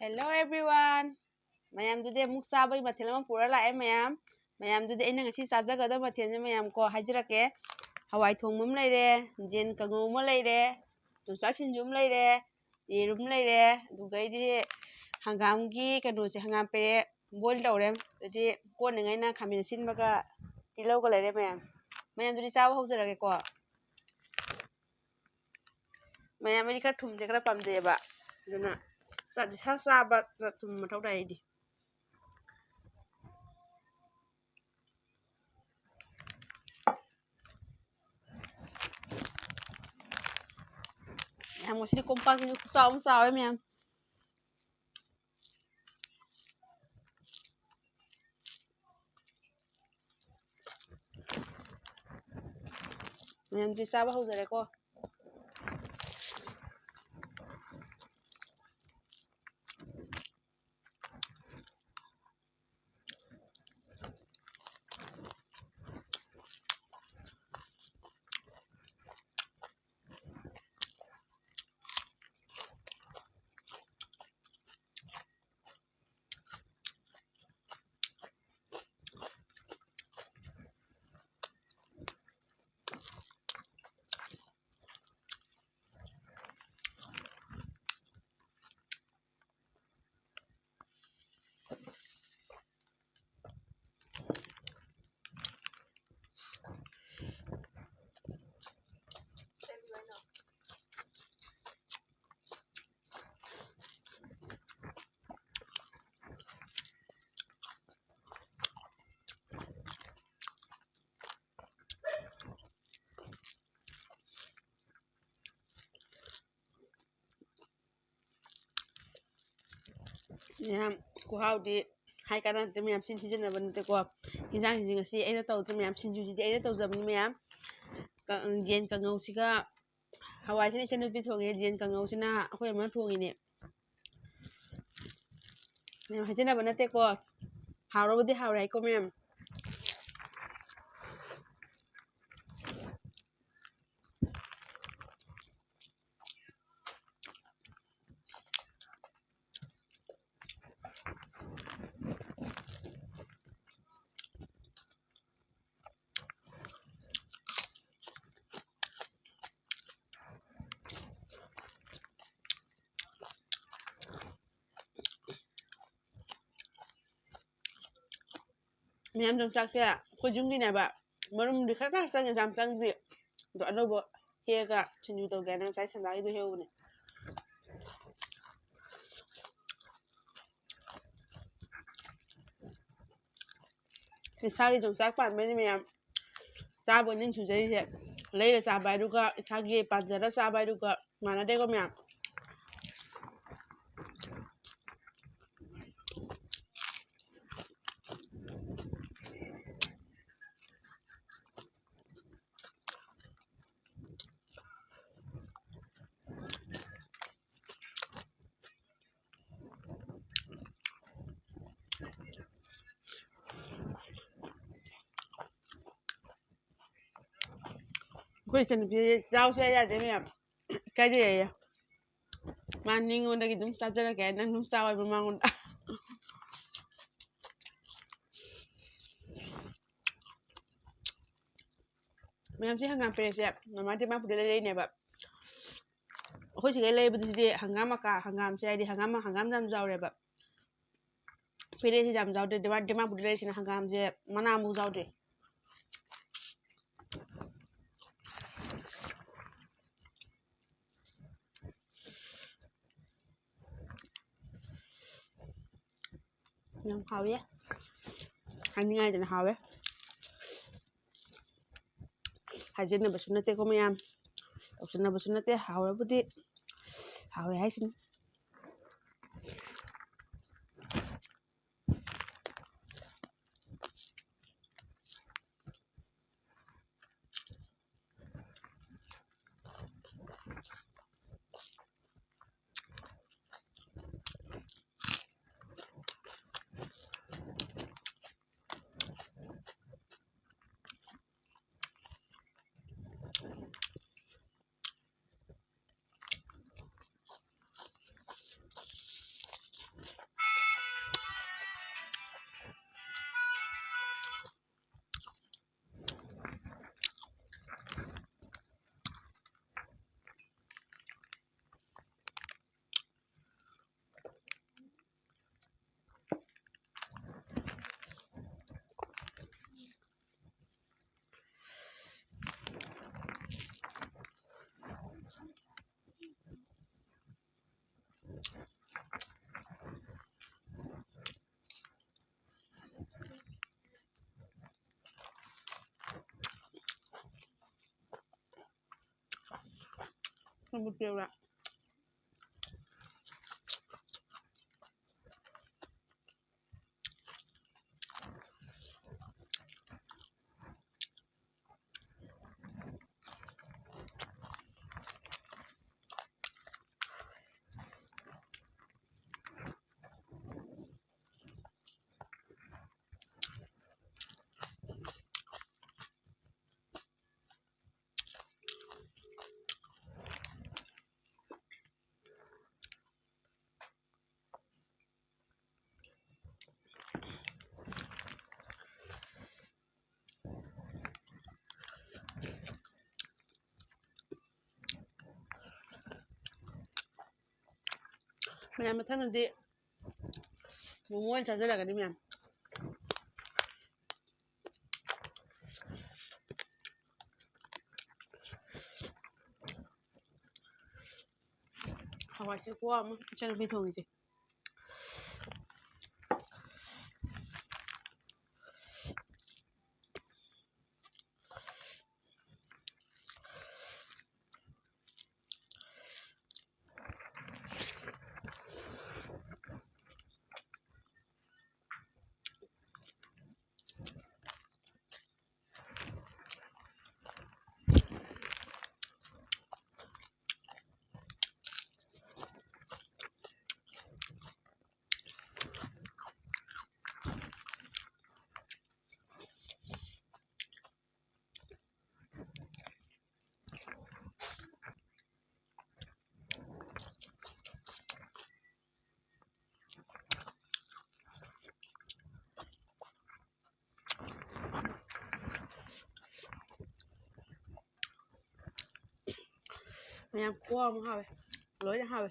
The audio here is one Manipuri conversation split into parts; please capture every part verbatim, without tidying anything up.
Hello everyone. ꯃꯌꯥꯝꯗꯨꯗꯤ ꯑꯃꯨꯛ ꯆꯥꯕꯒꯤ ꯃꯊꯦꯜ ꯑꯃ ꯄꯨꯔ ꯂꯥꯛꯑꯦ ꯃꯌꯥꯝ꯫ ꯃꯌꯥꯝꯗꯨꯗꯤ ꯑꯩꯅ ꯉꯁꯤ ꯆꯥꯖꯒꯗꯕ ꯃꯊꯦꯜꯁꯦ ꯃꯌꯥꯝ ꯀꯣ ꯍꯥꯏꯖꯔꯛꯀꯦ꯫ ꯍꯋꯥꯏ ꯊꯣꯡꯕ ꯑꯃ ꯂꯩꯔꯦ, ꯌꯦꯟ ꯀꯥꯡꯉꯧ ꯑꯃ ꯂꯩꯔꯦ, ꯌꯣꯡꯆꯥꯛ ꯁꯤꯡꯖꯨ ꯑꯃ ꯂꯩꯔꯦ, ꯌꯦꯔꯨꯝ ꯂꯩꯔꯦ, ꯑꯗꯨꯒꯩꯗꯤ ꯍꯪꯒꯥꯝꯒꯤ ꯀꯩꯅꯣꯁꯦ, ꯍꯪꯒꯥꯝ ꯄꯦꯔꯦ boil ꯇꯧꯔꯦ꯫ ꯑꯗꯨꯗꯤ ꯀꯣꯟꯅꯉꯩꯅ ꯈꯥꯃꯦꯟ ꯑꯁꯤꯟꯕꯒ ꯇꯤꯜꯍꯧꯒ ꯂꯩꯔꯦ ꯃꯌꯥꯝ꯫ ꯃꯌꯥꯝꯗꯨꯗꯤ ꯆꯥꯕ ꯍꯧꯖꯔꯒꯦꯀꯣ꯫ ꯃꯌꯥꯝ ꯑꯩꯗꯤ ꯈꯔ ꯊꯨꯝꯁꯦ ꯈꯔ ꯄꯥꯝꯖꯩꯑꯕ, ꯑꯗꯨꯅ ꯆꯥꯗꯤ ꯁꯥ ꯆꯥꯕ ꯊꯨꯝ ꯃꯊꯧ ꯇꯥꯏ ꯑꯩꯗꯤ꯫ ꯃꯌꯥꯝ ꯉꯁꯤꯗꯤ ꯀꯣꯝꯄꯥꯛꯁꯤꯁꯨ ꯈꯨꯆꯥꯎ ꯑꯃ ꯆꯥꯎꯋꯦ ꯃꯌꯥꯝ꯫ ꯃꯌꯥꯝꯁꯦ ꯆꯥꯕ ꯍꯧꯖꯔꯦꯀꯣ꯫ ꯃꯌꯥꯝ, ꯈꯨꯍꯥꯎꯗꯤ ꯍꯥꯏ ꯀꯥꯟꯅꯗ꯭ꯔꯦ ꯃꯌꯥꯝ, ꯆꯤꯟ ꯊꯤꯖꯤꯟꯅꯕ ꯅꯠꯇꯦꯀꯣ꯫ ꯏꯟꯖꯥꯡꯁꯤꯗꯤ ꯉꯁꯤ ꯑꯩꯅ ꯇꯧꯗ꯭ꯔꯦ ꯃꯌꯥꯝ, ꯁꯤꯡꯖꯨꯁꯤꯗꯤ ꯑꯩꯅ ꯇꯧꯖꯕꯅꯤ ꯃꯌꯥꯝ꯫ ꯀ-, ꯌꯦꯟ ꯀꯥꯡꯉꯧꯁꯤꯒ ꯍꯋꯥꯏꯁꯤꯅ ꯏꯆꯟꯅꯨꯄꯤ ꯊꯣꯡꯉꯦ, ꯌꯦꯟ ꯀꯥꯡꯉꯧꯁꯤꯅ ꯑꯩꯈꯣꯏ ꯑꯃꯅ ꯊꯣꯡꯉꯤꯅꯦ꯫ ꯃꯌꯥꯝ ꯍꯥꯏꯖꯤꯟꯅꯕ ꯅꯠꯇꯦꯀꯣ, ꯍꯥꯎꯔꯕꯨꯗꯤ ꯍꯥꯎꯔꯦ ꯍꯥꯏꯀꯣ ꯃꯌꯥꯝ꯫ ꯃꯌꯥꯝ ꯌꯣꯡꯆꯥꯛꯁꯦ ꯑꯩꯈꯣꯏ ꯌꯨꯝꯒꯤꯅꯦꯕ꯫ ꯃꯔꯨꯝꯗꯤ ꯈꯔ ꯈꯔ ꯆꯪꯉꯦ, ꯌꯥꯝ ꯆꯪꯗꯦ꯫ ꯑꯗꯣ ꯑꯅꯧꯕ ꯍꯦꯛꯑꯒ ꯁꯤꯡꯖꯨ ꯇꯧꯒꯦꯅ ꯉꯁꯥꯏ ꯁꯟꯗꯥꯒꯤꯗꯣ ꯍꯦꯛꯎꯕꯅꯦ꯫ ꯏꯁꯥꯒꯤ ꯌꯣꯡꯆꯥꯛ ꯄꯥꯟꯕꯅꯤ ꯃꯌꯥꯝ꯫ ꯆꯥꯕ ꯅꯤꯡ ꯁꯨꯖꯔꯤꯁꯦ꯫ ꯂꯩꯔ ꯆꯥꯕ ꯍꯥꯏꯗꯨꯒ ꯏꯁꯥꯒꯤ ꯄꯥꯟꯖꯔ ꯆꯥꯕ ꯍꯥꯏꯗꯨꯒ ꯃꯥꯟꯅꯗꯦꯀꯣ ꯃꯌꯥꯝ꯫ ꯑꯩꯈꯣꯏ ꯏꯆꯟꯅꯨꯄꯤꯁꯦ ꯆꯥꯎꯁꯦ ꯌꯥꯗꯦ ꯃꯌꯥꯝ, ꯏꯀꯥꯏꯖꯩꯌꯦ꯫ ꯃꯥ ꯅꯤꯉꯣꯟꯗꯒꯤ ꯑꯗꯨꯝ ꯆꯥꯖꯔꯒꯦ ꯍꯥꯏꯅ ꯑꯗꯨꯝ ꯆꯥꯎ ꯍꯥꯏꯕ ꯃꯉꯣꯟꯗ꯫ ꯃꯌꯥꯝꯁꯦ ꯍꯪꯒꯥꯝ ꯄꯦꯔꯦꯁꯦ ꯃꯃꯥ ꯗꯤꯃꯥꯄꯨꯔꯗ ꯂꯩꯔꯛꯏꯅꯦꯕ꯫ ꯑꯩꯈꯣꯏ ꯁꯤꯗꯩ ꯂꯩꯕꯗꯨꯗꯤ ꯍꯪꯒꯥꯝ ꯃꯀꯥ, ꯍꯪꯒꯥꯝꯁꯦ ꯍꯥꯏꯗꯤ ꯍꯪꯒꯥꯝ, ꯍꯪꯒꯥꯝ ꯌꯥꯝ ꯆꯥꯎꯔꯦꯕ꯫ ꯄꯦꯔꯦꯁꯤ ꯌꯥꯝ ꯆꯥꯎꯗꯦ꯫ ꯗꯤꯃꯥ-, ꯗꯤꯃꯥꯄꯨꯔꯗ ꯂꯩꯔꯤꯁꯤꯅ ꯍꯪꯒꯥꯝꯁꯦ ꯃꯅꯥ ꯑꯃꯨꯛ ꯆꯥꯎꯗꯦ꯫ ꯌꯥꯝ ꯍꯥꯎꯋꯦ꯫ ꯍꯥꯏꯅꯤꯡꯉꯥꯏꯗꯅ ꯍꯥꯎꯋꯦ꯫ ꯍꯥꯏꯖꯤꯟꯅꯕꯁꯨ ꯅꯠꯇꯦꯀꯣ ꯃꯌꯥꯝ, ꯇꯧꯁꯤꯟꯅꯕꯁꯨ ꯅꯠꯇꯦ꯫ ꯍꯥꯎꯔꯕꯨꯗꯤ ꯍꯥꯎꯋꯦ ꯍꯥꯏꯁꯤꯅꯤ꯫ ꯅꯪꯕꯨ ꯄꯤꯔꯛꯎꯔꯥ? ꯃꯌꯥꯝ, ꯃꯊꯪꯗꯗꯤ ꯃꯣꯃꯣ ꯑꯣꯏꯅ ꯆꯥꯖꯔꯛꯀꯅꯤ, ꯃꯌꯥꯝ꯫ ꯍꯋꯥꯏꯁꯦ ꯈꯨꯍꯥꯎ ꯑꯃ, ꯏꯆꯟꯅꯨꯄꯤ ꯊꯣꯡꯉꯤꯁꯦ꯫ ꯃꯌꯥꯝ ꯈꯨꯍꯥꯎ ꯑꯃ ꯍꯥꯎꯋꯦ꯫ ꯂꯣꯏꯅ ꯍꯥꯎꯋꯦ꯫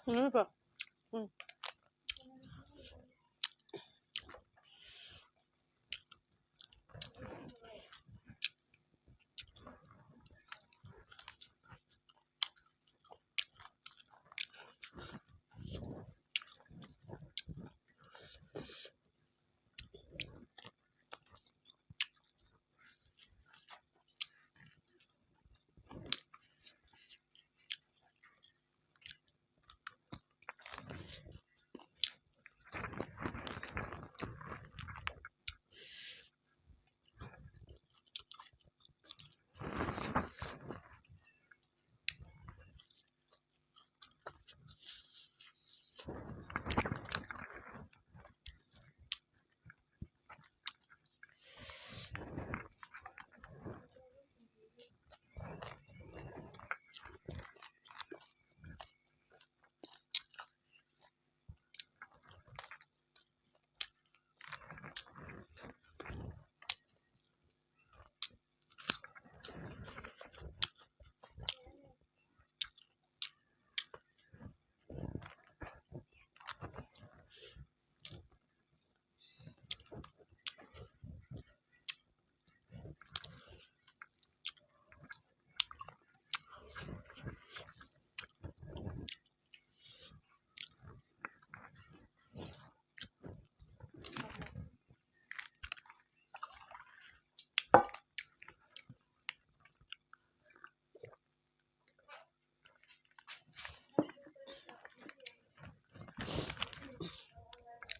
ꯎꯝ, ꯄꯥ꯫ ꯎꯝ꯫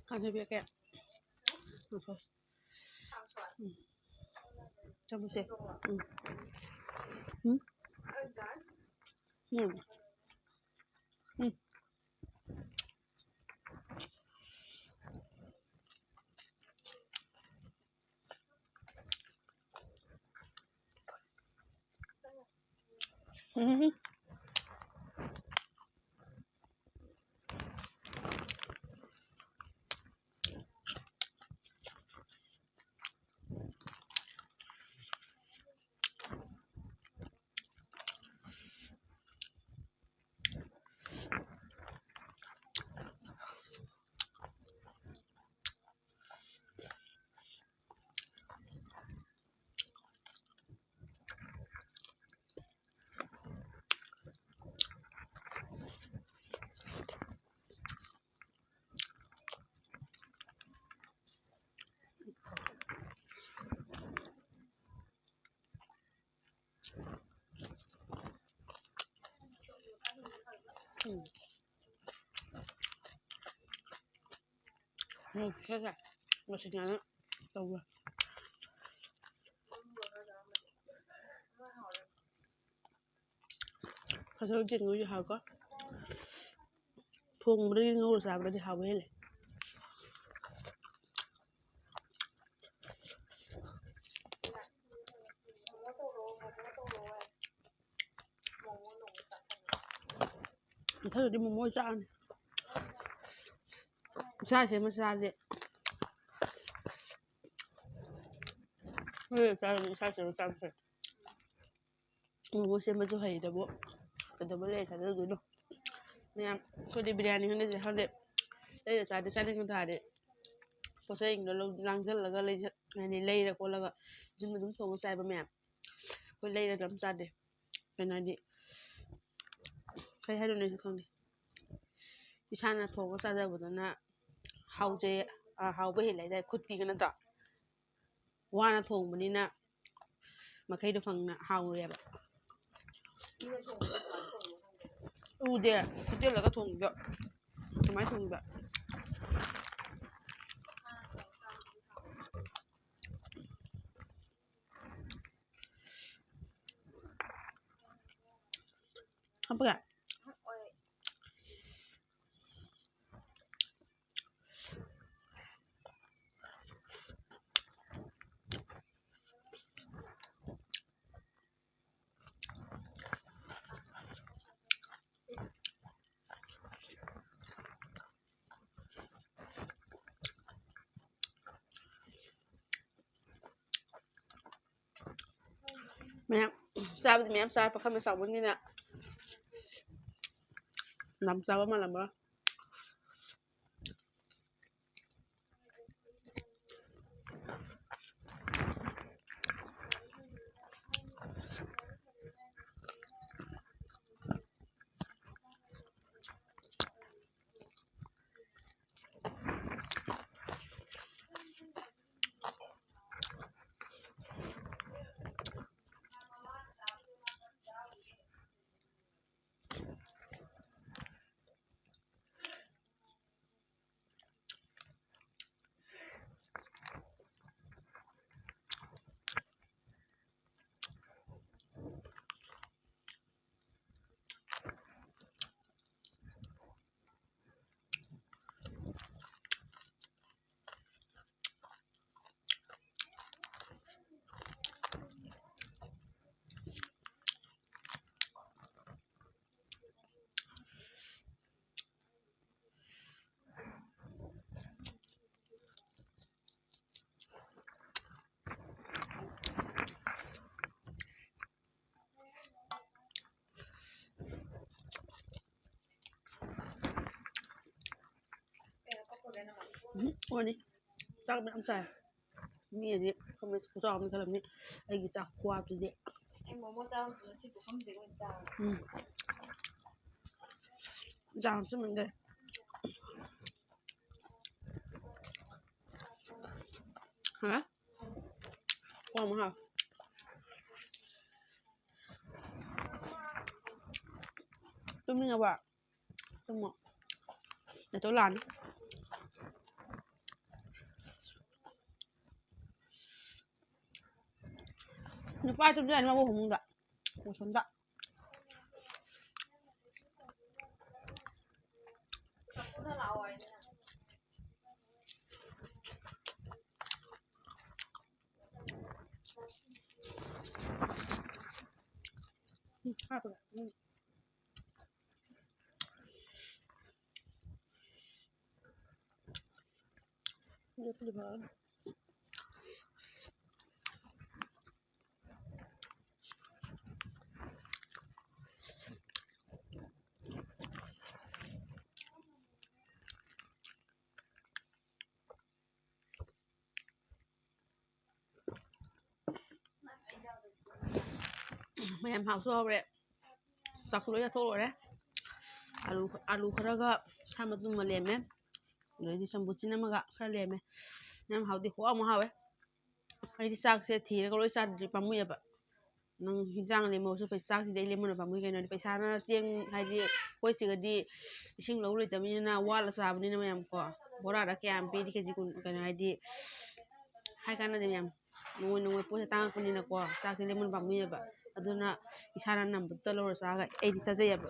ꯀꯥꯡꯁꯣꯏ ꯄꯤꯔꯛꯀꯦ꯫ ꯉꯥꯏꯈꯣ꯫ ꯎꯝ꯫ ꯆꯥꯃꯁꯁꯦ꯫ ꯎꯝ꯫ ꯎꯝ꯫ ꯎꯝ꯫ ꯎꯝ꯫ ꯎꯝ꯫ ꯎꯝ꯫ ꯎꯝ, ꯁꯦ, ꯁꯦ꯫ ꯃꯁꯤꯡ ꯌꯥꯅ ꯇꯧꯕ꯫ ꯐꯖꯅ ꯆꯦꯡꯉꯨꯁꯨ ꯍꯥꯎꯀꯣ꯫ ꯊꯣꯡꯕꯗꯒꯤ ꯉꯧꯔ ꯆꯥꯕꯅꯗꯤ ꯍꯥꯎꯕ ꯍꯦꯜꯂꯦ꯫ ꯃꯊꯪꯗꯗꯤ ꯃꯣꯃꯣ ꯆꯥꯔꯅꯤ꯫ ꯏꯁꯥ ꯁꯦꯝꯕ ꯆꯥꯁꯦ꯫ ꯍꯣꯏ, ꯆꯥꯔꯅꯤ, ꯏꯁꯥ ꯁꯦꯝꯕ ꯆꯥꯕꯁꯦ꯫ ꯃꯣꯃꯣ ꯁꯦꯝꯕꯁꯨ ꯍꯩꯇꯕꯨ ꯀꯩꯗꯧꯕ ꯂꯩꯔ ꯆꯥꯖꯗꯣꯏꯅꯣ? ꯃꯌꯥꯝ, ꯑꯩꯈꯣꯏꯗꯤ ꯕꯤꯔꯌꯥꯅꯤ ꯈꯪꯗꯦ, ꯈꯪꯗꯦ, ꯂꯩꯔ ꯆꯥꯗꯦ, ꯆꯥꯅꯤꯡꯕ ꯇꯥꯔꯗꯤ ꯄꯣꯠ ꯆꯩꯁꯤꯡꯗꯣ ꯂꯧ-, ꯂꯥꯡꯁꯤꯜꯂꯒ ꯂꯩꯖ-, ꯍꯥꯏꯗꯤ ꯂꯩꯔ ꯈꯣꯠꯂꯒ ꯌꯨꯝꯗ ꯑꯗꯨꯝ ꯊꯣꯡꯉ ꯆꯥꯏꯕ ꯃꯌꯥꯝ꯫ ꯑꯩꯈꯣꯏ ꯂꯩꯔꯒ ꯑꯗꯨꯝ ꯆꯥꯗꯦ꯫ ꯀꯩꯅꯣ ꯍꯥꯏꯗꯤ, ꯀꯩ ꯍꯥꯏꯗꯣꯏꯅꯣ ꯑꯩꯁꯨ ꯈꯪꯗꯦ꯫ ꯏꯁꯥꯅ ꯊꯣꯡꯉ ꯆꯥꯖꯕꯗꯨꯅ ꯍꯥꯎꯖꯩ, ꯑ, ꯍꯥꯎꯕ ꯍꯦꯜꯂꯦ ꯍꯥꯏꯇꯥꯔꯦ, ꯈꯨꯠꯇꯤꯒ ꯅꯠꯇ꯭ꯔꯣ? ꯋꯥꯅ ꯊꯣꯡꯕꯅꯤꯅ ꯃꯈꯩꯗꯣ ꯐꯪꯅ ꯍꯥꯎꯔꯦꯕ꯫ ꯎꯗꯦ, ꯍꯣꯇꯦꯜꯗꯒ ꯊꯣꯡꯕꯗꯣ꯫ ꯀꯃꯥꯏꯅ ꯊꯣꯡꯕ? ꯍꯥꯞꯄꯒ? ꯃꯌꯥꯝ ꯆꯥꯕꯗꯤ ꯃꯌꯥꯝ ꯆꯥꯔ ꯄꯥꯈꯪꯅ ꯆꯥꯎꯕꯅꯤꯅ ꯌꯥꯝ ꯆꯥꯕ ꯃꯥꯜꯂꯝꯃꯔꯣꯏ꯫ ꯎꯝ, ꯑꯣꯅꯤ꯫ ꯆꯥꯛ ꯃꯌꯥꯝ ꯆꯥꯏ꯫ ꯃꯤꯗꯤ ꯈꯨꯆꯥꯎ ꯑꯃ ꯈꯜꯂꯝꯅꯤ꯫ ꯑꯩꯒꯤ ꯆꯥꯛ ꯈꯨꯋꯥꯗꯨꯗꯤ꯫ ꯑꯩ ꯃꯣꯃꯣ ꯆꯥꯕ ꯉꯁꯤ ꯄꯨꯈꯝꯁꯤꯒ ꯑꯣꯏꯅ ꯆꯥꯔꯦ꯫ ꯎꯝ꯫ ꯆꯥꯛ ꯍꯥꯞꯆꯤꯟꯃꯟꯈ꯭ꯔꯦ꯫ ꯍꯥ? ꯀꯣꯟ ꯑꯃꯨꯛ ꯍꯥꯞ꯫ ꯇꯨꯝꯅꯤꯡꯉꯕꯣ? ꯇꯨꯝꯃꯣ꯫ ꯅꯇꯣꯟ ꯂꯥꯛꯑꯅꯤ꯫ ꯅꯨꯄꯥ ꯇꯨꯝꯖꯔꯅꯤ ꯃꯕꯨ ꯐꯃꯨꯡꯗ꯫ ꯃꯁꯣꯝꯗ꯫ ꯃꯌꯥꯝ ꯍꯥꯎꯁꯨ ꯍꯥꯎꯔꯦ꯫ ꯆꯥꯛꯁꯨ ꯂꯣꯏ ꯆꯥꯊꯣꯛ ꯂꯣꯏꯔꯦ꯫ ꯑꯂꯨ, ꯑꯂꯨ ꯈꯔꯒ ꯁꯥ ꯃꯇꯨꯝ ꯑꯃ ꯂꯦꯝꯃꯦ꯫ ꯑꯗꯩꯗꯤ ꯆꯝꯐꯨꯠꯁꯤꯅ ꯑꯃꯒ ꯈꯔ ꯂꯦꯝꯃꯦ꯫ ꯌꯥꯝ ꯍꯥꯎꯗꯤ ꯈꯨꯍꯥꯎ ꯑꯃ ꯍꯥꯎꯋꯦ꯫ ꯑꯩꯗꯤ ꯆꯥꯛꯁꯦ ꯊꯤꯔꯒ ꯂꯣꯏ ꯆꯥꯗ꯭ꯔꯗꯤ ꯄꯥꯝꯃꯨꯏꯌꯦꯕ꯫ ꯅꯪ ꯍꯤꯟꯖꯥꯡ ꯂꯦꯝꯍꯧꯔꯁꯨ ꯐꯩ, ꯆꯥꯛꯁꯤꯗꯤ ꯑꯩ ꯂꯦꯝꯍꯧꯅ ꯄꯥꯝꯃꯨꯏ ꯀꯩꯅꯣ ꯍꯥꯏꯗꯤ ꯄꯩꯁꯥꯅ ꯆꯦꯡ ꯍꯥꯏꯗꯤ ꯑꯩꯈꯣꯏ ꯁꯤꯒꯗꯤ ꯏꯁꯤꯡ ꯂꯧ ꯂꯩꯇꯕꯅꯤꯅ ꯋꯥꯠꯂ ꯆꯥꯕꯅꯤꯅ ꯃꯌꯥꯝ ꯀꯣ꯫ ꯕꯣꯔꯥꯗ ꯀꯌꯥꯝ ꯄꯤꯔꯤ ꯀꯦ ꯖꯤ ꯀꯨꯟ ꯀꯩꯅꯣ ꯍꯥꯏꯗꯤ ꯍꯥꯏ ꯀꯥꯟꯅꯗꯦ ꯃꯌꯥꯝ꯫ ꯅꯣꯡꯃ ꯅꯣꯡꯃ ꯄꯣꯠꯁꯦ ꯇꯥꯡꯉꯛꯄꯅꯤꯅꯀꯣ ꯆꯥꯛꯁꯦ ꯂꯦꯝꯍꯧꯅ ꯄꯥꯝꯃꯨꯏꯌꯦꯕ꯫ ꯑꯗꯨꯅ ꯏꯁꯥꯅ ꯅꯝꯕꯗꯨꯗ ꯂꯧꯔ ꯆꯥꯔꯒ ꯑꯩꯗꯤ ꯆꯥꯖꯩꯌꯦꯕ꯫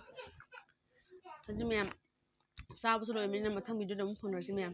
ꯑꯗꯨ ꯃꯌꯥꯝ ꯆꯥꯕꯁꯨ ꯂꯣꯏꯕꯅꯤꯅ ꯃꯊꯪ ꯚꯤꯗꯤꯑꯣꯗ ꯑꯃꯨꯛ ꯐꯪꯅꯔꯁꯤ ꯃꯌꯥꯝ꯫